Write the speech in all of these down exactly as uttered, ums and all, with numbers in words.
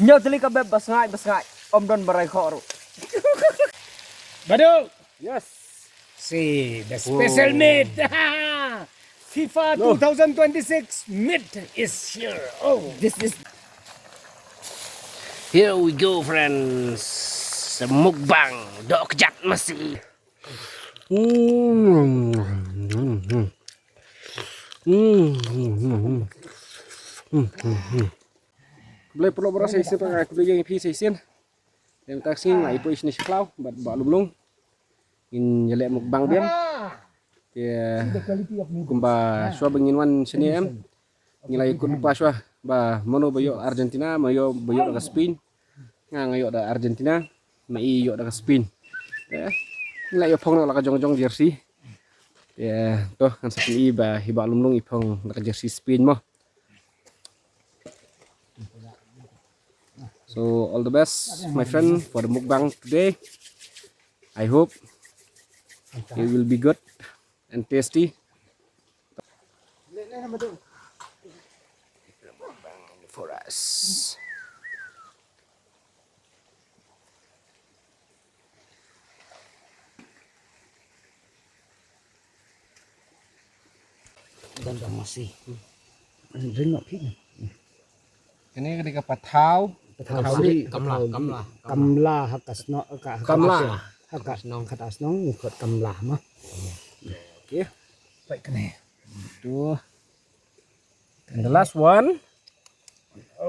Ñiew tylli ka beb ba sngaid ba sngaid. Ym don ba rai khoh ruh. Badu. Yes. See the special meat. FIFA two thousand twenty-six meat is here. Oh, this is Here we go, friends. Mukbang dok jat masi. Hmm. Hmm. Hmm. Hmm. Hmm. Hmm. Hmm. Blei paralok paralok sa shisien, paralok paralok ïa phi sa shisien. Te mynta ka sngi nga ïa poi shane sha khlaw bad Bah Lumlung. Ngin ïa leh mukbang biang. Te kumba shuwa ba ngin wan shane em, ngi la ïakut lypa shuwa ba mano ba ïoh Argentina, mano ba ïoh da ka Spain. Nga nga ïoh da Argentina, ma i ïoh da ka Spain. Te ngi la ïa phong na la ka jong jong jersey. Te to ngan sa pyni ba hi Bah Lumlung i phong na ka jersey Spain mo. So all the best, my friend, for the mukbang today. I hope it will be good and tasty. For us. Dan ka masi. Ring nok phi. Kane ka dei ka pathaw. Pathaw. Pathaw. Kamla, kamla, kamla. Kamla ha ka shnong, ka, ha ka, kamla. Ha ka shnong, ha ka shnong, ngi khot kamla ma. Okay. Peit kane. Tu. And the last one.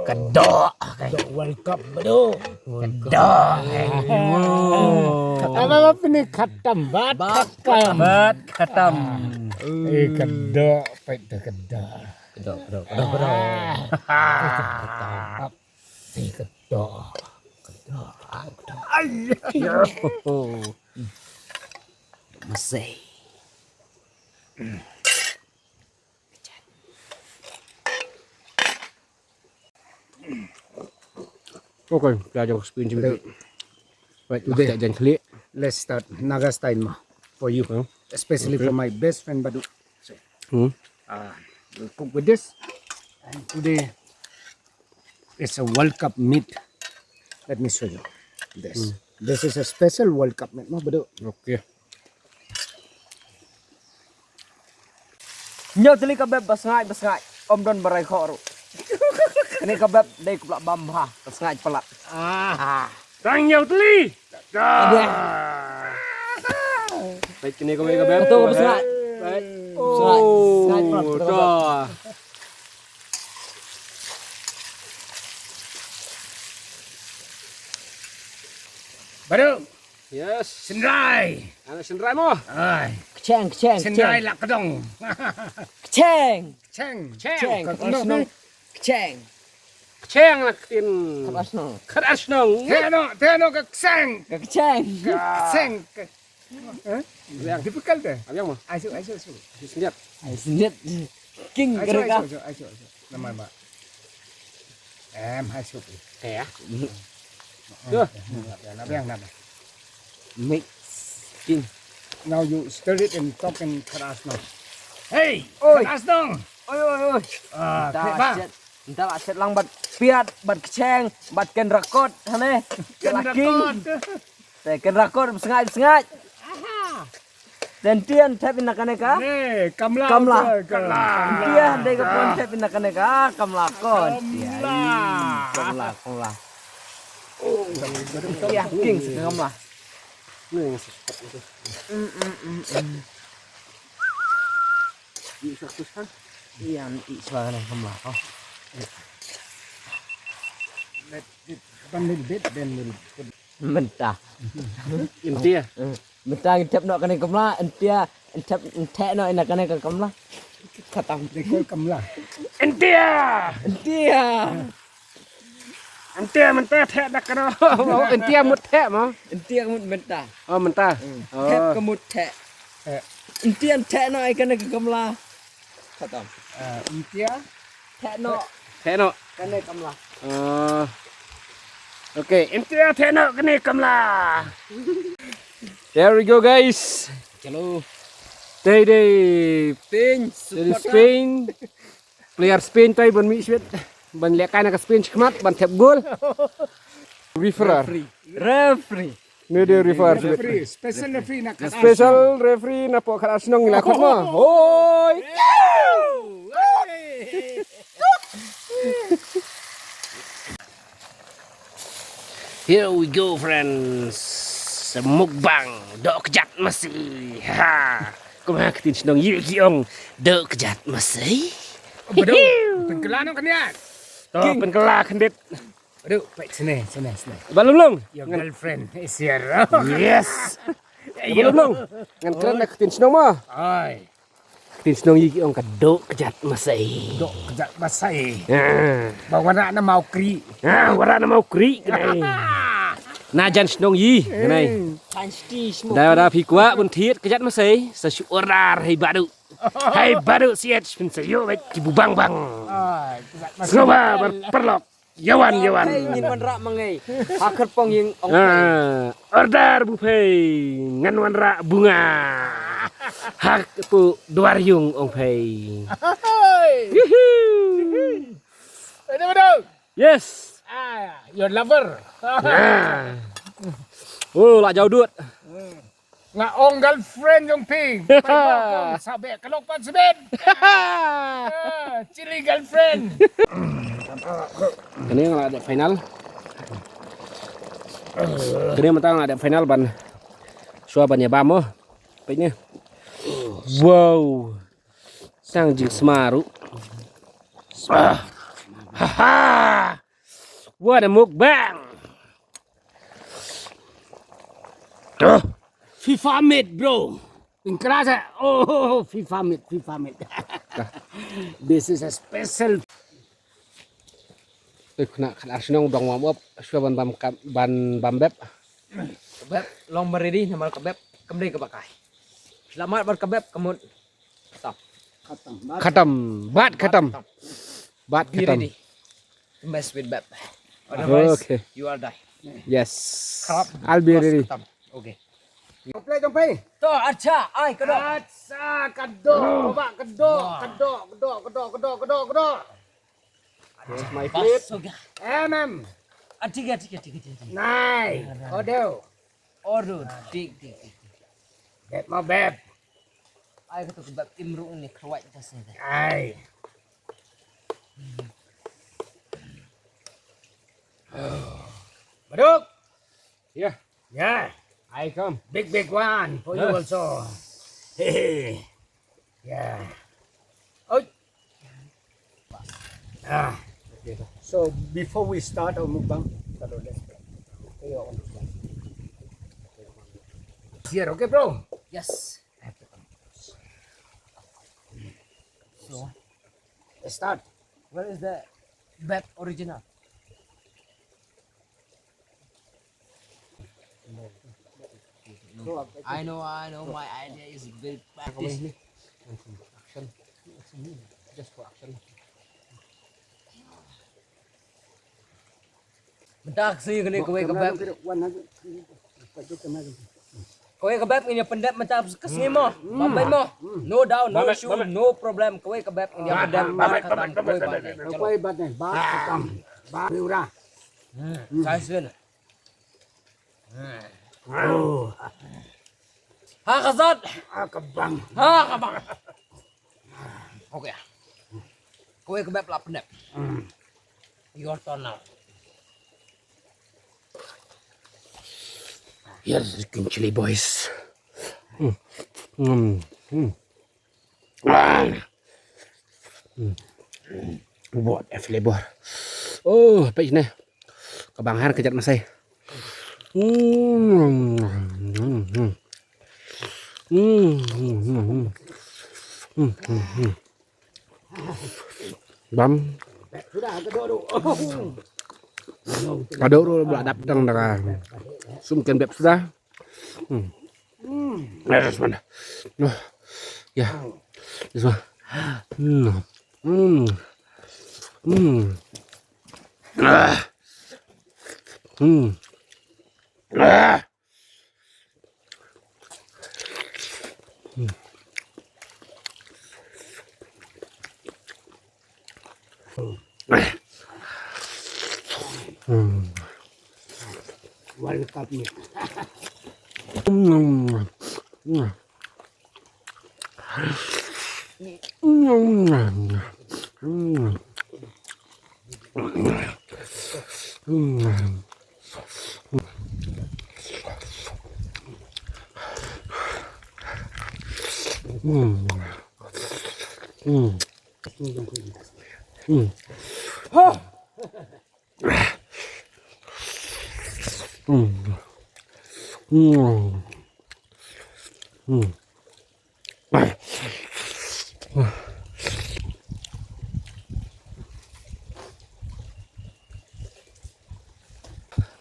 Ka doh. Ka doh World Cup badu. Ka doh. Wow. Apa, apa ni, khatam, bat khatam. Bat khatam. Eh, ka doh, peit tu ka doh. Ka doh, ka doh, ka doh, ka doh. Ah. Ka doh. Eh, ka doh. Ka doh. Ah, ka doh. Ai. Masih. Okay, phi ïa jong ka Spain jong phi. Right, today, jan khlieh. Let's start Naga style ma for you. Hmm. Especially for my best friend Badu. So, hmm, uh, we'll cook with this. And today it's a World Cup meat. Let me show you this. Hmm. This is a special World Cup meat ma Badu. Okay. Ñiew tylli ka beb ba sngaid ba sngaid. Ym don ba rai khoh ruh. Kane ka beb dei khlem bam bha, ka sngaid palat. Ah. Ah. Tang ñiew tylli. Dah. Peit kane ka beb. Betul, ba sngaid. Peit. Sngaid, sngaid palat, betul, betul. Dah. Baru. Yes. Synrai. Anak synrai mo. Ai. Kcheng, kcheng, synrai kcheng. Lah kedong. Kcheng. Kcheng. Kcheng. Kcheng. Kcheng. Kcheng lah ktien. Khat ar shnong. Khat ar shnong. Te no, te no ka kcheng. Ka kcheng. Ka kcheng. Eh? Abiang. Difficult eh? Abiang mo. Aisu, aisu, aisu. Aisu sendiri. Aisu sendiri. King aisu, kereka. Aisu, aisu, aisu, aisu. Nama ba. Em, hai sup. Kae ah. Tuh. Nap yang, nap yang. Mix. King. Now you stir it and talk in Kharasnong. Hey, oi. Kharasnong. Oi, oi, oi. Ah, nta ba. Nta ba shet lang bad piat, bad kcheng, bad ken rakot, hane. Ken rakot. Te ken rakot, bsngaid, bsngaid. Aha. Ten tian thep ina kane ka? Ne, kamla. Kamla. Kamla. Tian dei ka pon thep ina kane ka? Kamla kon. Kamla. Kamla, kamla. Oh, ya, king sa kamla. Ne, yang sesuatu itu. Mm, mm, mm, mm. Ini satu kan? Iya, ini suara kamla. Oh. Let it run little bit, then we'll put Mynta. Mynta. Mynta ngi thep noh kane kamla, yntia, ngi thep, ngi thep noh ina kane ka kamla. Khatam. They call kamla. Yntia. Yntia. Yntia mynta thep da kano. Yntia mut thep mo. Yntia mut mynta. Oh, mynta. Oh. Thep ka mut thep. Yntia thep noh ina kane ka kamla. Khatam. Ah, yntia. Thep noh. Thep noh. Kane kamla. Ah. Okay, yntia thep noh kane kamla. There we go, guys. Chalo. Tei dei Spain, tei dei Spain. Player Spain tei ban mih shwet. Ban lehkai na ka spin shikmat ban thep gol. Referee. Referee. Ni dia referee. Referee, special referee na Khatar. Special referee na pok Khatar Shnong ngi la khot mo. Hoi. Here we go, friends. Mukbang doh kjat masi. Ha. Kumba ktien shnong ïa ki ong doh kjat masi. Bedo. Pynkylla noh khyndiat. To pynkylla khyndiat. Aduh, peit sini, sini, sini. Balum long. Your girlfriend is here. Yes. Balum long. Ngan kren na ktien shnong mo. Ai. Ktien shnong ïa ki ong ka doh kjat masai. Doh kjat masai. Ah. Ba wanrah na mau kri. Ah, wanrah na mau kri kane. Na jan shnong ïa kane. Dai wada phi kwah bun thied kjat masai sa shu order hai badu. Hai badu siat phin sa ïoh bad ki bubang bang. Ah, kjat masai. Sngewbha bar paralok. Yawan, yawan. Ngin wanrah mangai. Ha kyrpong ïing ong. Ah, order buffet ngan wanrah bunga. Ha pu duar ïung ong phei. Hey. Yuhu. Betul, betul. Yes. Ah, your lover. Ah. Oh, la jauh dut. Hmm. Nga ong girlfriend jong phi. Pai ba ong sa beh ka lok pan sibit. Ah, chili girlfriend. Kane nga la dep final. Kane mynta nga la dep final ban shuwa ban ïa bam mo. Peit ne. Wow. Tang jingsma ruh. Ah. Ha ha. What a mukbang. Tuh. FIFA made, bro. Ingkra sa. Oh, FIFA made, FIFA made. This is a special. Te khynnah Khatar Shnong dang warm up, shuwa ban bam ka-, ban bam bep. Ka bep long ba ready, namar ka bep kam dei kaba kai. Selamat bad ka bep, ka mut. Khatam. Khatam. Bat khatam. Bat khatam. Be ready. Mess with bep. Otherwise, okay, you will die. Yes. Khatam. I'll be ready. Khatam. Okay. Play jong phi. To, acha, ai, ka doh. Acha, ka doh. Ba ka doh, ka doh, ka doh, ka doh, ka doh, ka doh. That's my plate. Bas, ho gaya. Em, em. Ah, thik hai, thik hai, thik hai, thik hai. Nai, order. Order, thik, thik, thik, thik. Bep ma bep. Ai, ka tu ka bep im ruh ni, kruwai tas ni. Ai. Baduk. Yeah. Yeah. I come. Big, big one for you also. Hey. Yeah. Oh. Ah. Okay. So before we start our mukbang, kalau let's here, okay, bro? Yes. So, let's start. Where is the bep original? I know, I know, my idea is very practice. Action. Just for action. Mynta ka sngi kane kawei ka bep. Kawei ka bep ngin ïa pyndep mynta ka sngi mo. Bam beit mo. No doubt, no issue, no problem. Kawei ka bep ngin ïa pyndep. Bam beit, bam beit, bam beit. Kawei bad ne, bad khatam. Bad riura. Hmm, sai sien. Oh. Ha ka sat. Ha ka bang. Ha ka bang. Okay. Kawei ka bep la pyndep. Your turn now. Here's the green chili, boys. Mm. Mm. Mm. Ah. Hmm. What a flavor. Oh, peit ne. Ka bang ha ka jait masai. Hmm. Hmm, hmm, hmm. Hmm, hmm, hmm. Bam. Ka doh ruh ba la dap tang da ka sum ken bep suda. Hmm. Yes, man. Oh. Yeah. This one. Hmm. Hmm. Hmm. Ah. Hmm. Ah. Hmm. Hmm. World Cup ni. Hmm.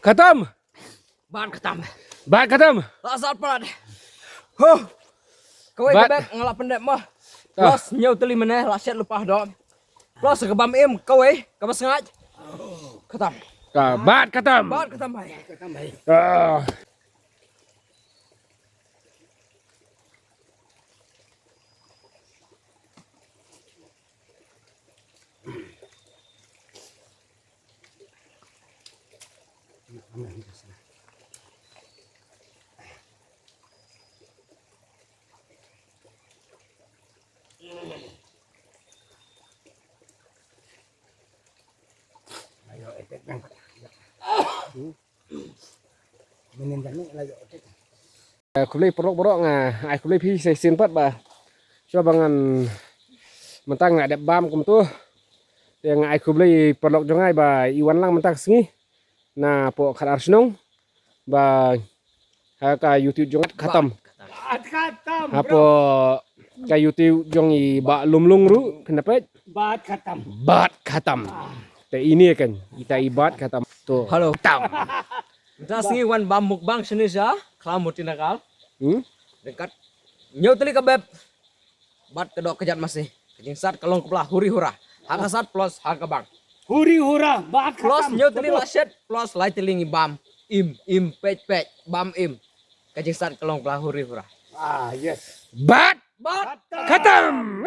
Khatam. Bat khatam. Bat khatam. La sat palat. Huh. Kawei ka bek nga la pyndep mo. Plus hynñiew tylli mynne la shet lypa doh. Plus ka bam im kawei kaba sngaid. Khatam. Ka bat khatam. Bat khatam bhai. Khatam bhai. Ah. Khublei paralok baroh, nga ai khublei phi sa shisien pat ba shuwa ba ngan mynta nga dep bam kumto. Te nga ai khublei paralok jong nga ba i wan lang mynta ka sngi napoh Khatar shnong ba ha ka YouTube jong nga khatam. Bat khatam. Hapoh ka YouTube jong i Bah Lumlung ruh kena peit. Bat khatam. Bat khatam. Te ine kan ita i bat khatam. To. Hello. Tam. Mynta sngi wan bam mukbang shane sha Khlaw Motinagar. Hmm? Ryngkat hynñiew tylli ka bep. Bad ka doh ka jait masi. Ka jingsat ka long ka pla huri hura. Ha ka sat plus ha ka bang. Huri hura, bat khatam. Plus hynñiew tylli la shet, plus lai tylli ngi bam. Im, im, peit, peit, bam im. Ka jingsat ka long ka pla huri hura. Ah, yes. Bat. Bat. Khatam.